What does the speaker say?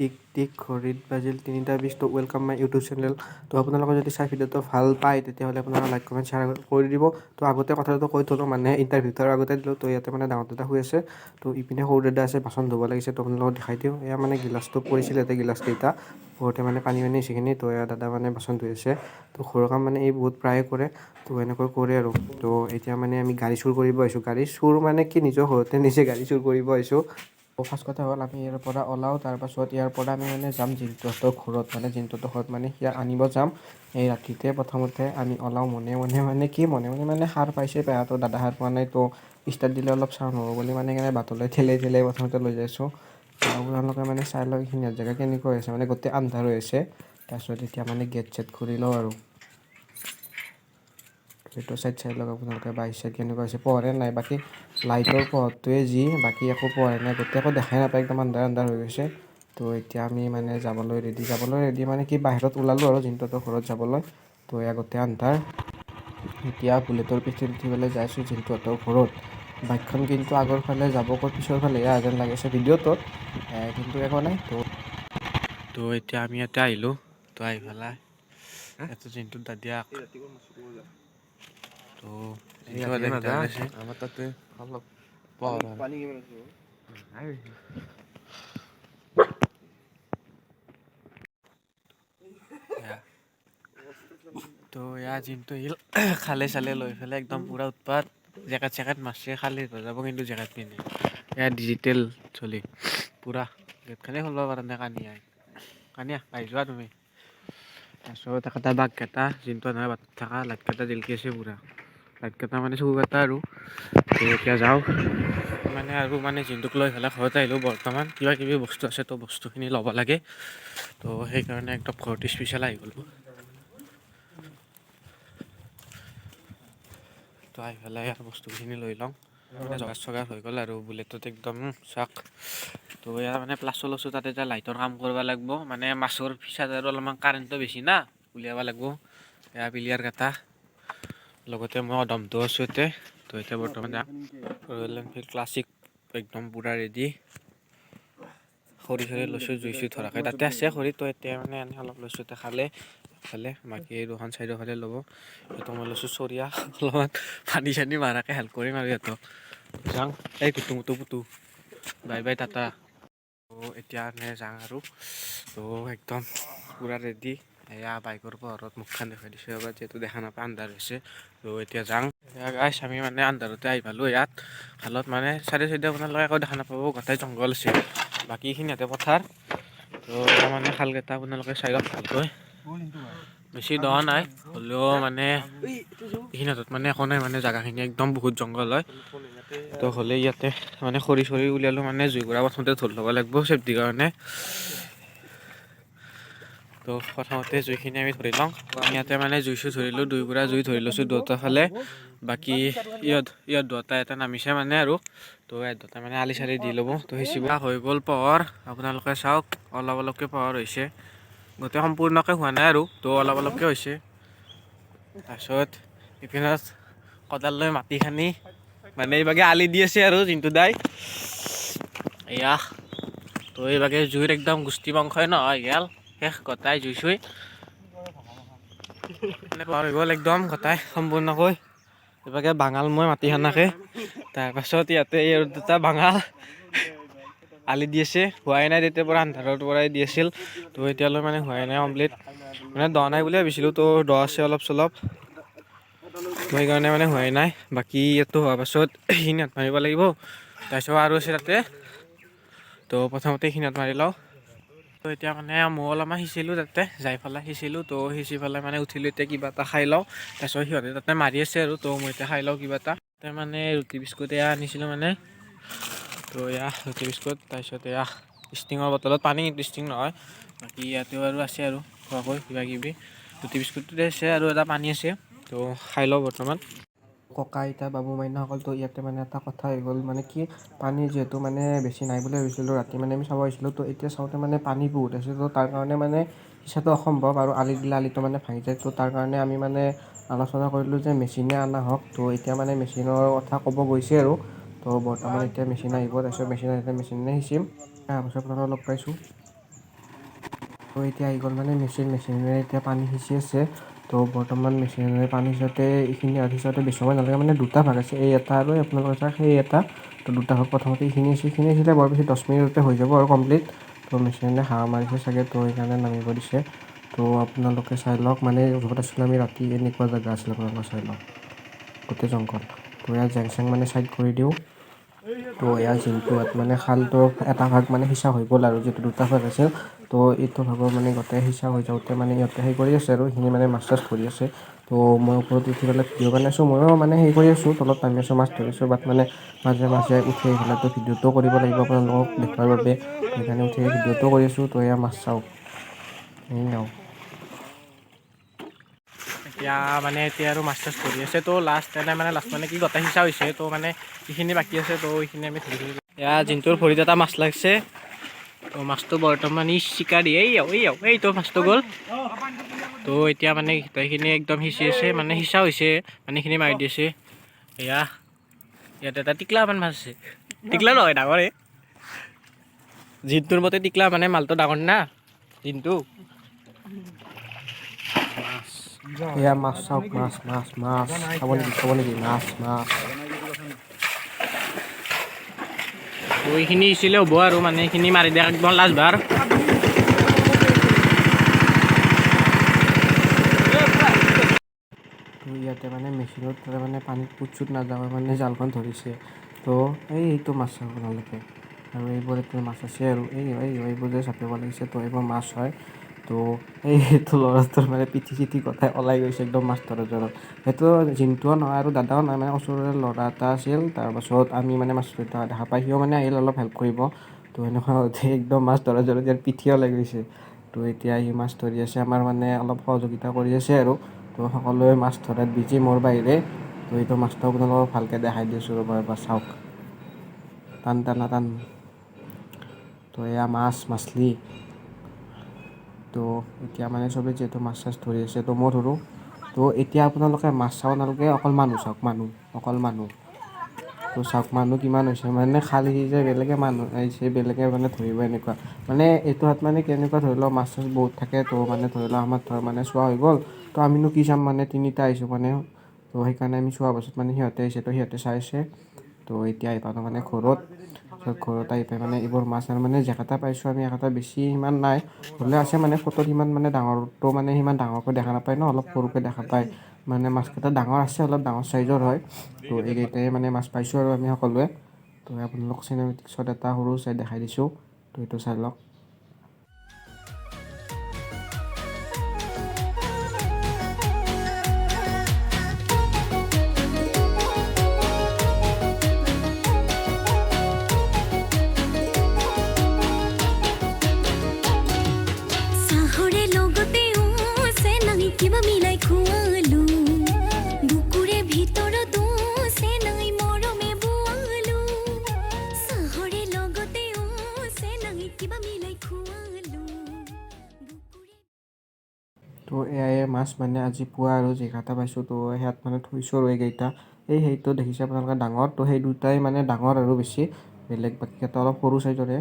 টিক টিক ঘড়ীত বাজিল 3:20। তো welcome my YouTube channel. তো আপোনালোকে যদি চাই ভিডিঅ'টো ভাল পায়, তেতিয়াহ'লে আপোনালোকে লাইক, কমেণ্ট, শ্বেয়াৰ কৰি দিব। তো আগতে কথাটো কৈ থ'লোঁ, মানে ইণ্টাৰভিউটোৰ আগতে দিলোঁ। তো ইয়াতে মানে ডাঙৰ দাদা শুই আছে, তো ইপিনে সৰু দাদা আছে, বাচন ধুব লাগিছে। তো আপোনালোকক দেখাই দিওঁ। এয়া মানে গিলাচটো পৰিছিল ইয়াতে, গিলাচকেইটা পৰোঁতে মানে পানী পানী হৈছেখিনি। তো এয়া দাদা মানে বাচন ধুই আছে। তো ঘৰৰ কাম মানে এই বহুত প্ৰায়ে কৰে, তো এনেকৈ কৰে আৰু। তো এতিয়া মানে আমি গাড়ী চুৰ কৰিব আহিছোঁ। গাড়ী চুৰ মানে কি, নিজৰ ঘৰতে নিজে গাড়ী চুৰ কৰিব আহিছোঁ। ফাৰ্ষ্ট কথা হ'ল, আমি ইয়াৰ পৰা ওলাওঁ, তাৰপাছত ইয়াৰ পৰা আমি মানে যাম জিন্তুহঁতৰ ঘৰত, মানে জিন্তুহঁতৰ ঘৰত মানে সিয়াক আনিব যাম এই ৰাতিতে। প্ৰথমতে আমি ওলাওঁ মনে মনে, মানে কি মনে মনে, মানে সাৰ পাইছে পেহাটো, দাদা সাৰ পোৱা নাই। তো ষ্টাৰ্ট দিলে অলপ চাউণ্ড হ'ব বুলি মানে সেইকাৰণে বাটলৈ ঠেলাই ঠেলাই প্ৰথমতে লৈ যাইছোঁ। আপোনালোকে মানে চাই লওক, এইখিনি জেগা কেনেকুৱা হৈছে, মানে গোটেই আন্ধাৰ হৈ আছে। তাৰপিছত এতিয়া মানে গেট চেট খুলি লওঁ আৰু এইটো চাইড চাই লওক আপোনালোকে, বাইক চাইড কেনেকুৱা হৈছে। পোহৰে নাই, বাকী লাইটৰ পোহৰটোৱে যি, বাকী একো পোহৰে নাই, গোটেই একো দেখাই নাপায়, একদম আন্ধাৰ আন্ধাৰ হৈ গৈছে। তো এতিয়া আমি মানে যাবলৈ ৰেডি, যাবলৈ ৰেডি মানে কি, বাহিৰত ওলালোঁ আৰু জিন্তুহঁতৰ ঘৰত যাবলৈ। তো এয়া গোটেই আন্ধাৰ। এতিয়া বুলেটৰ পিঠিত উঠি পেলাই যাই আছোঁ জিন্তুহঁতৰ ঘৰত। বাইকখন কিন্তু আগৰ ফালে যাব ক'ত, পিছৰ ফালে অহা যেন লাগিছে ভিডিঅ'টোত, কিন্তু একো নাই। তো তো এতিয়া আমি ইয়াতে আহিলোঁ। তো আহি পেলাই ইয়াতে জিন্তুৰ দাদিয়াক, তো জিন্তু দাদা ভিতৰত আছে। আমাৰ তাতে অলপ পোহৰ হয়। এয়া। তো এয়া জিন্তু আহিল, খালে চালে লৈ পেলাই একদম পূৰা উৎপাত, জেকেট চেকেট মাৰছে, খালি যাব কিন্তু জেকেট পিন্ধি। এয়া ডিজিটেল চলি, পূৰা গেটখনে খুলিব পৰা নাই। কানিয়াই কানিয়া আহি যোৱা তুমি। তাৰপিছত একটা বাঘকেইটা জিন্তু নহয়, বাটত থকা লাইটকেইটা জিলকি আছে পূৰা, লাইটকেইটা মানে চকুকেইটা আৰু। তো এতিয়া যাওঁ মানে আৰু মানে জিন্তুক লৈ পেলাই ঘৰত আহিলোঁ। বৰ্তমান কিবা কিবি বস্তু আছে, তো বস্তুখিনি ল'ব লাগে, তো সেইকাৰণে একদম ঘৰত স্পেচিয়েল আহি গ'লোঁ। তো আহি পেলাই ইয়াৰ বস্তুখিনি লৈ লওঁ, মানে জগাৰ চগাৰ হৈ গ'ল আৰু বুলেটত একদম চাক। তো ইয়াৰ মানে প্লাছো লৈছোঁ, তাতে এতিয়া লাইটৰ কাম কৰিব লাগিব, মানে মাছৰ ফিচাত আৰু অলপমান কাৰেণ্টটো বেছি না, উলিয়াব লাগিব। এয়া প্লেয়াৰ কেইটা, লগতে মই অদমটো আছোঁ ইয়াতে। তো এতিয়া বৰ্তমান যাম ৰয়েল এনফিল্ড ক্লাছিক একদম পূৰা ৰেডি। খৰি চৰি লৈছোঁ, জুই চুই ধৰাকৈ তাতে আছে খৰি। তো এতিয়া মানে এনে অলপ লৈছোঁ, এতিয়া খালে খালে, বাকী এই দুখন চাইডৰ ফালে ল'ব। সেইটো মই লৈছোঁ চৰিয়া, অলপমান পানী চানী মাৰাকৈ হেল্প কৰিম আৰু সিহঁতক। যাওঁ এই কুটু মুটু পুটু, বাই বাই টাটা। তো এতিয়া মানে যাওঁ আৰু, তো একদম পূৰা ৰেডি। এয়া বাইকৰ পোহৰত মুখখন দেখুৱাই দিছোঁ এবাৰ, যিহেতু দেখা নাপায়, আন্ধাৰ হৈছে। তো এতিয়া যাওঁ। এয়া গাইছ, আমি মানে আন্ধাৰতে আহি পালোঁ ইয়াত খালত, মানে চাৰি চাইডে আপোনালোকে একো দেখা নাপাব, গোটেই জংঘল আছে, বাকীখিনি ইয়াতে পথাৰ। তো এয়া মানে খালকেইটা আপোনালোকে চাই লওক ভালকৈ, বেছি দ নাই হ'লেও মানে এইখিনি হাতত মানে একো নাই, মানে জেগাখিনি একদম বহুত জংঘল হয়। তো হ'লে ইয়াতে মানে খৰি চৰি উলিয়ালোঁ, মানে জুইকুৰা প্ৰথমতে ধৰি ল'ব লাগিব চেফটিৰ কাৰণে। তো প্ৰথমতে জুইখিনি আমি ধৰি লওঁ। ইয়াতে মানে জুই চুই ধৰিলোঁ, দুইকুৰা জুই ধৰি লৈছোঁ দুয়োটা ফালে। বাকী ইহঁত ইহঁত দুটা এটা নামিছে মানে আৰু, তো ইয়াত দুটা মানে আলি চালি দি ল'ব। তো সিঁচিব হৈ গ'ল পোহৰ, আপোনালোকে চাওক অলপ অলপকৈ পোহৰ হৈছে, গোটেই সম্পূৰ্ণকৈ হোৱা নাই আৰু, তো অলপ অলপকৈ হৈছে। তাৰপিছত ইপিনত কোদাল লৈ মাটি খানি মানে এইভাগে আলি দি আছে আৰু জিন্তু দাই। এয়া তো এইভাগে জুইৰ একদম গুষ্টি বংশই নহয় গেল শেষ, গোটাই জুই চুই মানে পাৰ হৈ গ'ল একদম গোটাই সম্পূৰ্ণকৈ। এইভাগে বাঙাল মই মাটি খানাকে, তাৰপাছত ইয়াতে এই আৰু দুটা বাঙাল আলি দি আছে, হোৱাই নাই তেতিয়াৰ পৰা, আন্ধাৰৰ পৰাই দি আছিল। তো এতিয়ালৈ মানে হোৱাই নাই কমপ্লিট, মানে দ নাই বুলি ভাবিছিলোঁ, তো দ আছে অলপ চলপ, তো সেইকাৰণে মানে হোৱাই নাই। বাকী ইয়াতো হোৱাৰ পাছত এইখিনি হাত মাৰিব লাগিব, তাৰপিছত আৰু আছে তাতে। তো প্ৰথমতে এইখিনি হাত মাৰি লওঁ। তো এতিয়া মানে ময়ো অলপমান সিঁচিলোঁ, তাতে যাই পেলাই সিঁচিলোঁ। তো সিঁচি পেলাই মানে উঠিলোঁ, এতিয়া কিবা এটা খাই লওঁ। তাৰপিছত সিহঁতে তাতে মাৰি আছে আৰু, তো মই এতিয়া খাই লওঁ কিবা এটা। তাতে মানে ৰুটি বিস্কুট এয়া আনিছিলোঁ মানে, তো এয়া ৰুটি বিস্কুট, তাৰপিছত এয়া ষ্টিঙৰ বটলত পানী, কিন্তু ষ্টিং নহয়। বাকী ইয়াতেও আৰু আছে আৰু খোৱাকৈ কিবা কিবি, ৰুটি বিস্কুটটোতে আছে আৰু এটা পানী আছে, তো খাই লওঁ বৰ্তমান। ককা আইতা বাবু মাইনাসকল, তো ইয়াতে মানে এটা কথা হৈ গ'ল, মানে কি পানী যিহেতু মানে বেছি নাই বুলি ভাবিছিলোঁ, ৰাতি মানে আমি চাব আহিছিলোঁ। তো এতিয়া চাওঁতে মানে পানী বহুত আছে, তো তাৰ কাৰণে মানে সিঁচাটো অসম্ভৱ আৰু আলি দিলে আলিটো মানে ভাঙি যায়। তো তাৰ কাৰণে আমি মানে আলোচনা কৰিলোঁ যে মেচিনে অনা হওক। তো এতিয়া মানে মেচিনৰ কথা ক'ব গৈছে আৰু, তো বৰ্তমান এতিয়া মেচিন আহিব, তাৰপিছত মেচিন আহিলে মেচিনে সিঁচিম। তাৰপাছত আপোনালোকক লগ পাইছোঁ। তো এতিয়া আহি গ'ল মানে মেচিনেৰে এতিয়া পানী সিঁচি আছে। তো বৰ্তমান মেচিনেৰে পানী সিঁচোতে এইখিনি আৰু সিঁচোতে বেছি সময় নালাগে, মানে দুটা ভাগ আছে, এই এটা আৰু আপোনালোকৰ চাওক সেই এটা। তো দুটা ভাগ প্ৰথমতে এইখিনি আছে, এইখিনি সিঁচিলে বৰ বেছি 10 মিনিটতে হৈ যাব আৰু কমপ্লিট। তো মেচিনেৰে হাৱা মাৰিছে চাগে, তো সেইকাৰণে নামিব দিছে। তো আপোনালোকে চাই লওক, মানে য'ত আছিলোঁ আমি ৰাতি এনেকুৱা জেগা আছিল, আপোনালোকে চাই লওক গোটেই জংঘল। তো ইয়াত জেং চেং মানে চাইড কৰি দিওঁ। তো ইয়াৰ যোনটো ইয়াত মানে খালটো এটা ভাগ মানে সিঁচা হৈ গ'ল আৰু যিটো দুটা ভাগ আছিল, তো এইটো ভাগৰ মানে গোটেই সিঁচা হৈ যাওঁতে মানে ইহঁতে সেই কৰি আছে আৰু সেইখিনি মানে মাছ চাছ ধৰি আছে। তো মই ওপৰত উঠি পেলাই ভিডিঅ' বনাইছোঁ, ময়ো মানে সেই কৰি আছোঁ, তলত নামি আছোঁ, মাছ ধৰিছোঁ। বাট মানে মাজে মাজে উঠি আহি পেলাইতো ভিডিঅ'টো কৰিব লাগিব আপোনালোকক দেখুৱাৰ বাবে, সেইকাৰণে উঠি আহি ভিডিঅ'টো কৰি আছোঁ। তো এয়া মাছ চাওক, এয়াও এতিয়া মানে এতিয়া আৰু মাছ চাছ ধৰি আছে। তো লাষ্ট এনে মানে লাষ্ট মানে কি গোটেই সিঁচা হৈছে, তো মানে এইখিনি বাকী আছে, তো এইখিনি আমি ধৰি ধৰি। এয়া জিন্তুৰ ভৰিত এটা মাছ লাগছে। তো মাছটো বৰ্তমান ই চিকাৰী, এই এই এইটো মাছটো গ'ল। তো এতিয়া মানে গোটেইখিনি একদম সিঁচি আছে, মানে সিঁচা হৈছে, মানে এইখিনি মাৰি দিছে। এয়া ইয়াতে এটা টিকলামান মাছ আছে, টিকলা নহয় ডাঙৰে, জিন্তুৰ মতে টিকলা মানে মালটো ডাঙৰ না জিন্তু। এয়া মাছ চাওক, মাছ মাছ মাছ খাব নেকি, খাব নেকি মাছ মাছ। তো এইখিনি সিঁচিলে হ'ব আৰু মানে এইখিনি মাৰি দিয়া একদম লাষ্ট বাৰ। তো ইয়াতে মানে মেচিনত তাতে মানে পানীত পুত চুত নাযাওঁ মানে জালখন ধৰিছে। তো এইটো মাছ চাওক আপোনালোকে, আৰু এইবোৰ এতিয়া মাছ আছে আৰু এই এইবোৰ যে চাপিব লাগিছে, তো এইবোৰ মাছ হয়। তো এইটো ল'ৰাটোৰ মানে পিঠি চিঠি গোটাই ওলাই গৈছে একদম মাছ ধৰাৰ জোৰত। সেইটো জিন্তুও নহয় আৰু দাদাও নহয়, মানে ওচৰৰে ল'ৰা এটা আছিল। তাৰপাছত আমি মানে মাছ ধৰি থকা দেখা পাই সিও মানে আহিল অলপ হেল্প কৰিব। তো সেনেকুৱা হওঁতে একদম মাছ ধৰাৰ জোৰত ইয়াৰ পিঠি ওলাই গৈছে। তো এতিয়া সি মাছ ধৰি আছে, আমাৰ মানে অলপ সহযোগিতা কৰি আছে আৰু। তো সকলোৱে মাছ ধৰাত বিজি মোৰ বাহিৰে। তো এইটো মাছটো আপোনালোকক ভালকৈ দেখাই দিছোঁ, ৰ'ব এবাৰ চাওক, টান টানা টান। তো এয়া মাছ মাছলি। তো এতিয়া মানে চবে যিহেতু মাছ চাছ ধৰি আছে, তো মই ধৰোঁ। তো এতিয়া আপোনালোকে মাছ চাব নালাগে, অকল মানুহ চাওক, মানুহ অকল মানুহ। তো চাওক মানুহ কিমান হৈছে, মানে খালী যে বেলেগে মানুহ আহিছে, বেলেগে মানে ধৰিব এনেকুৱা। মানে এইটো হাত মানে কেনেকুৱা ধৰি লওক মাছ চাছ বহুত থাকে, তো মানে ধৰি লওক আমাৰ ধৰ মানে চোৱা হৈ গ'ল, তো আমিনো কি চাম, মানে তিনিটা আহিছোঁ মানে। তো সেইকাৰণে আমি চোৱাৰ পাছত মানে সিহঁতে আহিছে, তো সিহঁতে চাইছে। তো এতিয়া আহি পালোঁ মানে ঘৰত। তাৰপিছত ঘৰত আহি পাই মানে এইবোৰ মাছ আৰু মানে জেকেটা পাইছোঁ আমি, একটা বেছি সিমান নাই হ'লেও আছে, মানে ফটোত সিমান মানে ডাঙৰটো মানে সিমান ডাঙৰকৈ দেখা নাপায় ন, অলপ সৰুকৈ দেখা পায়। মানে মাছকেইটা ডাঙৰ আছে, অলপ ডাঙৰ চাইজৰ হয়। তো এইকেইটাই মানে মাছ পাইছোঁ আৰু আমি সকলোৱে। তো আপোনালোক চিনেমেটিক শ্বট এটা সৰু চাই দেখাই দিছোঁ, তো এইটো চাই লওক। চাহৰে লগতে চেনাই কিবা মিলাই খুৱালো, বুকুৰে ভিতৰতো চেনাই মৰমে বোৱালো। চাহৰে লগতে চেনাই কিবা মিলাই খুৱালো, বুকুৰে। তো এয়াই মাছ মানে আজি পুৱা আৰু যিকেইটা পাইছোঁ, তো সেয়াত মানে থৈছোঁ আৰু এইকেইটা। এই সেইটো দেখিছে আপোনালোকে ডাঙৰ, তো সেই দুটাই মানে ডাঙৰ আৰু বেছি, বেলেগ বাকীকেইটা অলপ সৰু চাইজৰে।